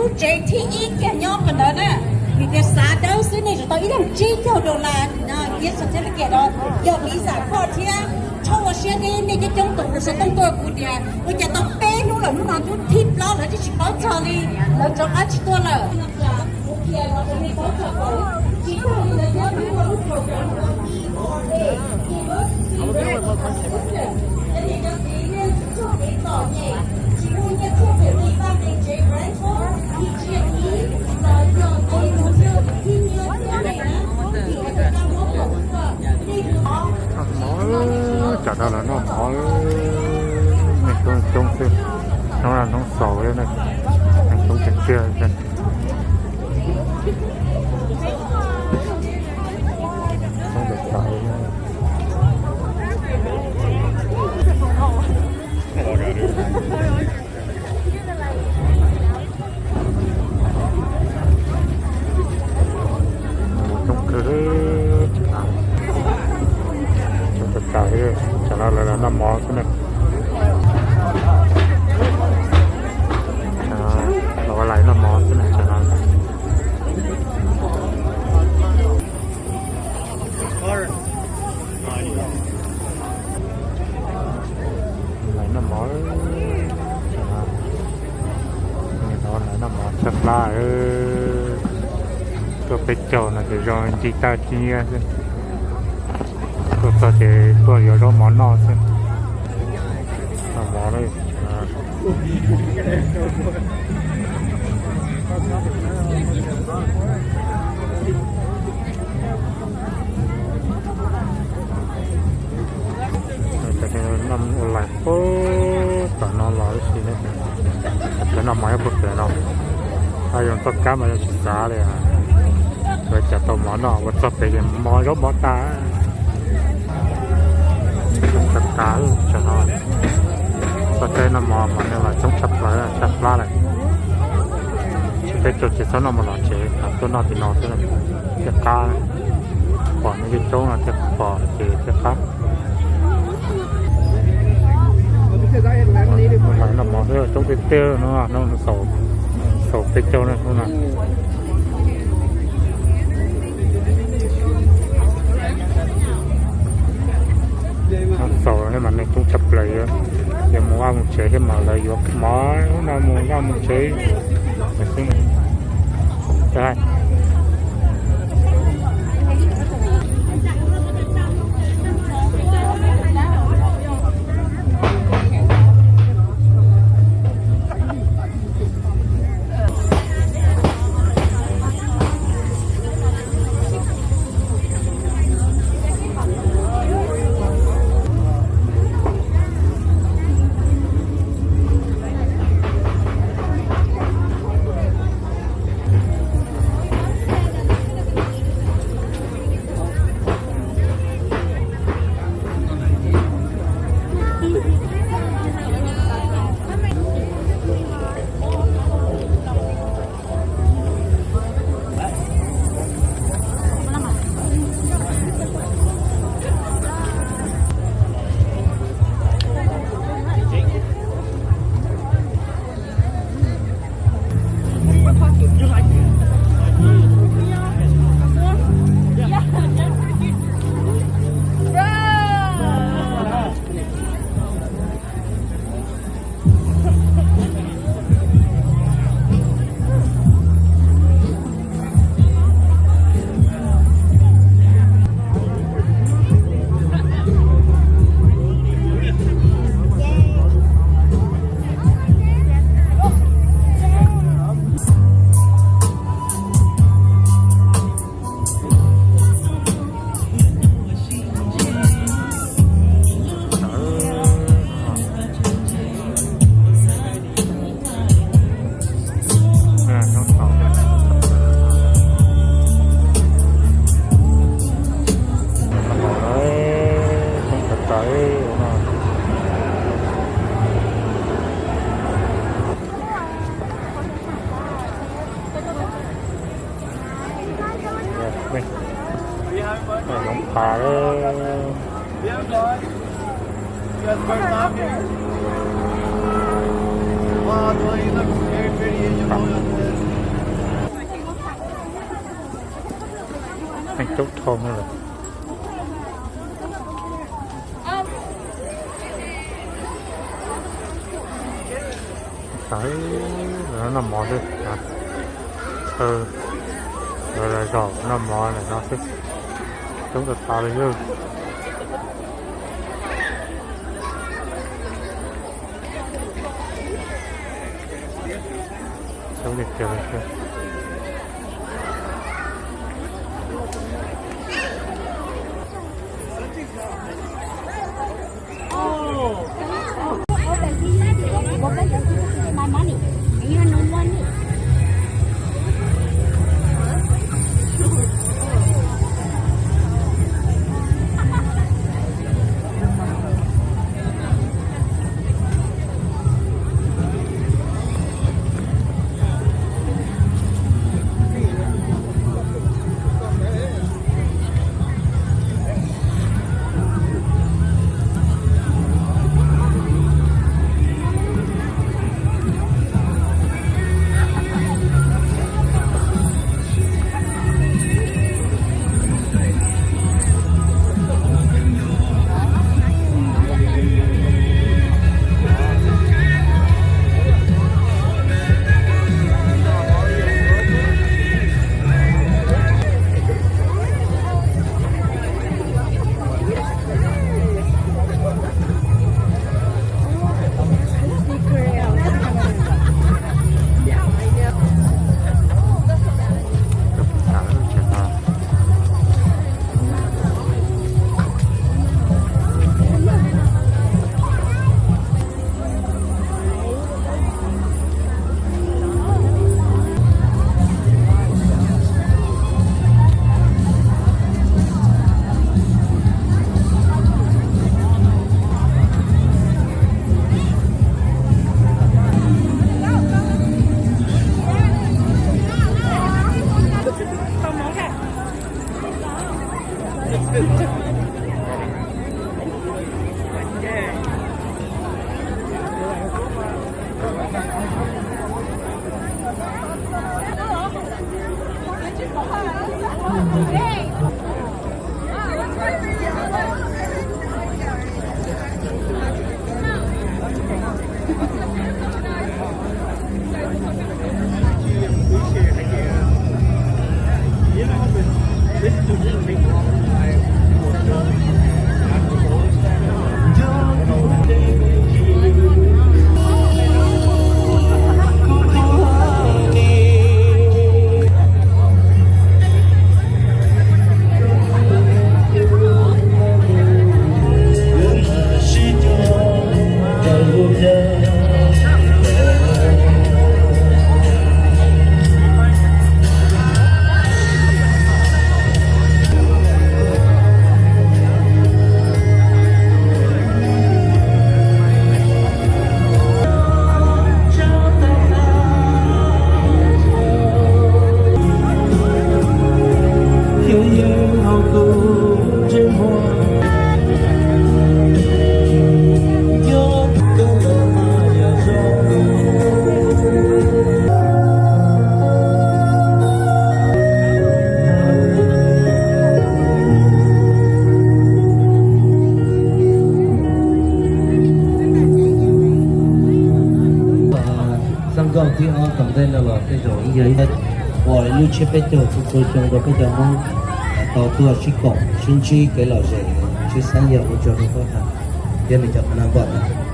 Tsev thib ib kiag nyob puag ntawd na, vim tias xav dawb xwb nej tsuas tau ib leeg tsib caug dollar, ib xus thiab li kiag no, yog visa koj thiab. Txhob ua siab deb, nej coob coob tus hu xov tooj tuaj kuv tias ua cas tau peb hnub lawm hnub no hnub thib plaub lawv twb tsis paub txog li, lawv rov qab tsis tuaj lawm. Mov, tsam no lawv noj mov, neeg coob coob xwb, hnub no hnub xaus thiab, neeg coob tiag tiag. Coob tawm tawm. Coob kawg, coob tawm tawm li. Tsam no lawv los noj mov xwb na. Los lawv noj mov xwb na tsam no. Lawv noj mov, lawv noj mov tshaib plab. Tuaj peb caug no ces zoo ntsib tag tsis nyiab xwb. Tuaj txog ces tuaj yuav zaub mov noj xwb. Noj mov na. Noj ua lais puag tom no los ib si, cov noj mov nyob puag pem no, zoo txoj kab mas zoo tsis xav li. Yuav cas tau mov noj, ua txog pem ces mov zaub mov tas. Tag tas tsam no, txog teb noj mov mas neeg los coob tshaj plaws, tshaj plab lawm. Tsis peb caug ces txhob noj mus los tsev, tuaj noj tim no xwb thiaj qab. Pom neeg coob coob no thiaj pom ces thiaj qab. Lawv noj mov xwb coob tiag tiag no, xaus peb caug na hnub no. Xaus thiab mas neeg coob tshaj plaws, yuav mus vaj mus tsev thiab mas lawv yuav mov no mus vaj mus tsev xwb. Zoov pha lawm. Coob dhau lawm. Sav lawv noj mov xwb, chaw lawv zaum noj mov ntawm no xwb. Coob tas tas li lawm. Coob tiag tiag li thiab. Xab nkauj thib ob tom ntej no los tej zaum ib yog ib uas lub tsiab peb caug txhua txhua xyoo rau peb cov Hmoob tau tuaj sib koom sib ntsib kev lom zem, sib xeeb yog ua tsaug rau Huab Tais thiab nws cov phab nab npaj.